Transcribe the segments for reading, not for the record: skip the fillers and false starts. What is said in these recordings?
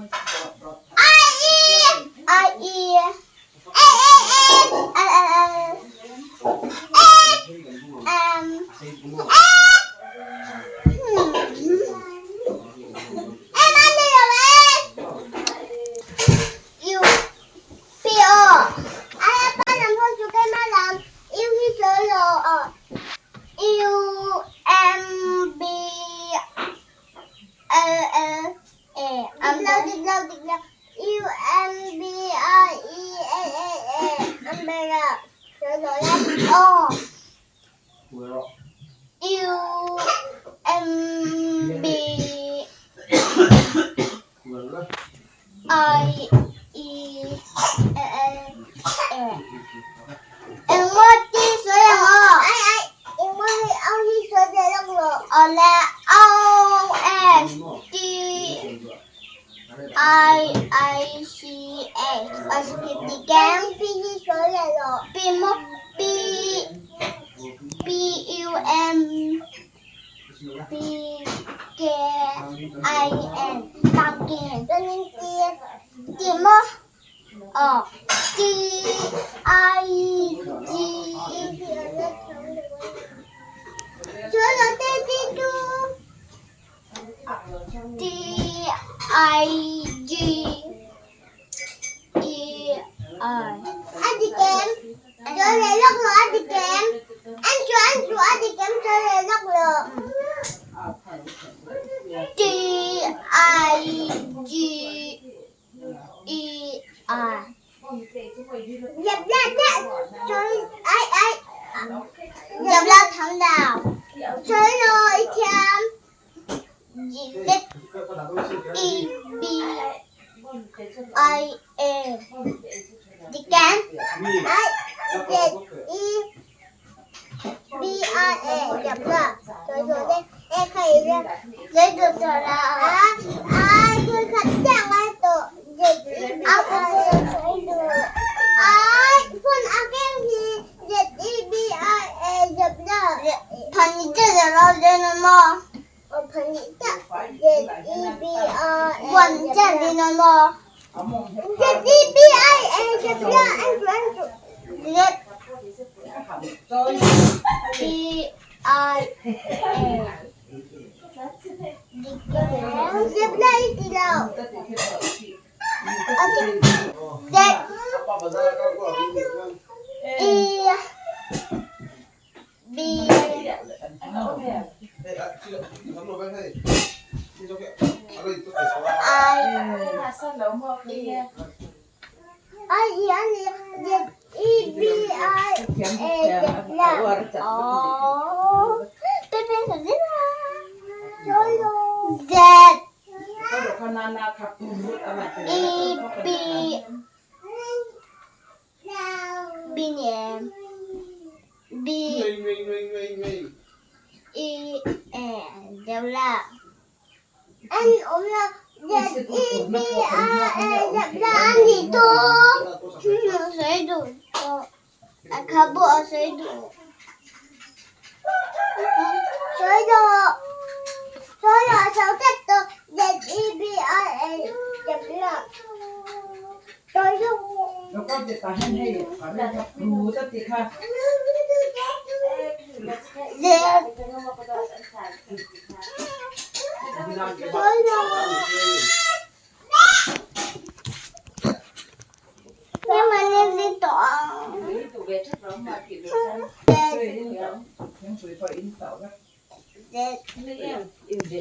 I E I E A A A L L L A M A M A N L A U P O I A pa lam ho chu keimah lam U hi sawi lo U M B L L A Dik lo dik lo dik lo U M B R E L L A Umbrella sawi lo la O U M B I E L L A Engmaw ti sawi ang aw? Ai ai engmaw hi au hi sawi ve lawk rawh. Awle O S T I I C H Oscity Gang P hi sawi leh rawh. P maw P P U M P K I N Pumpkin Chuanin T T maw aw T I G Chuan lo te T chu T I G E R A dik em? Chuan leh lawk lo a dik em? An chu an chu a dik em chuan leh lawk lo. T I G E R Dẹp la dẹp chuan ai ai dẹp la thang đào chuan lo i thiam Z E B I A Dik em? I Z E B I A dẹp la rồi rồi đây e khai ra rồi rồi rồi là a a tôi khát chẳng ai tổ Z E B I A rồi rồi ai phun a kem thì Z E B I A dẹp la thần như thế là rồi nó mà 稳健的那么，Z E B I A Z B I A Z Z E B I I E E B I A O Z E B B nè B E E đều là anh ốm là Z E B A E dập là anh gì tô sấy đủ à khá bộ sấy đủ sấy đủ sấy đủ sáu cách tô Z E B A E dập là sấy đủ Z Nhưng mà nên đi tổ Z E B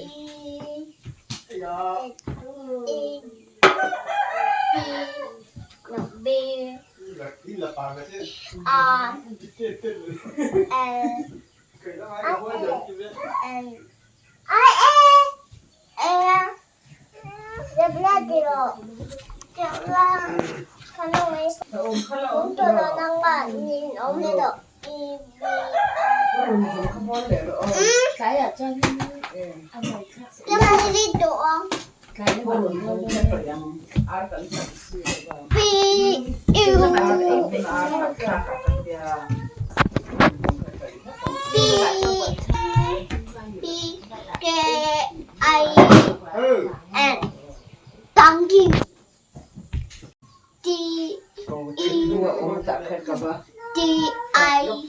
no B R L I A A B U B B K I N Donkey. D I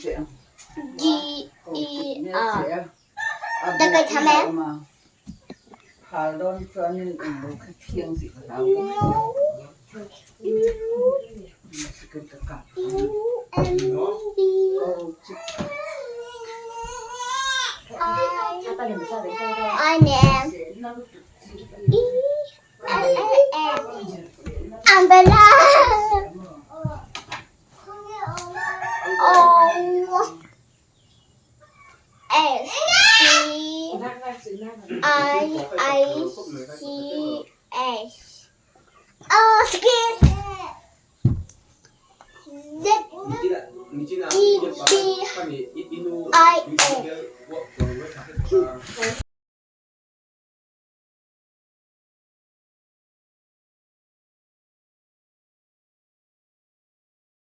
G E R Umbrella O S C I I C S O skip Z E P I A.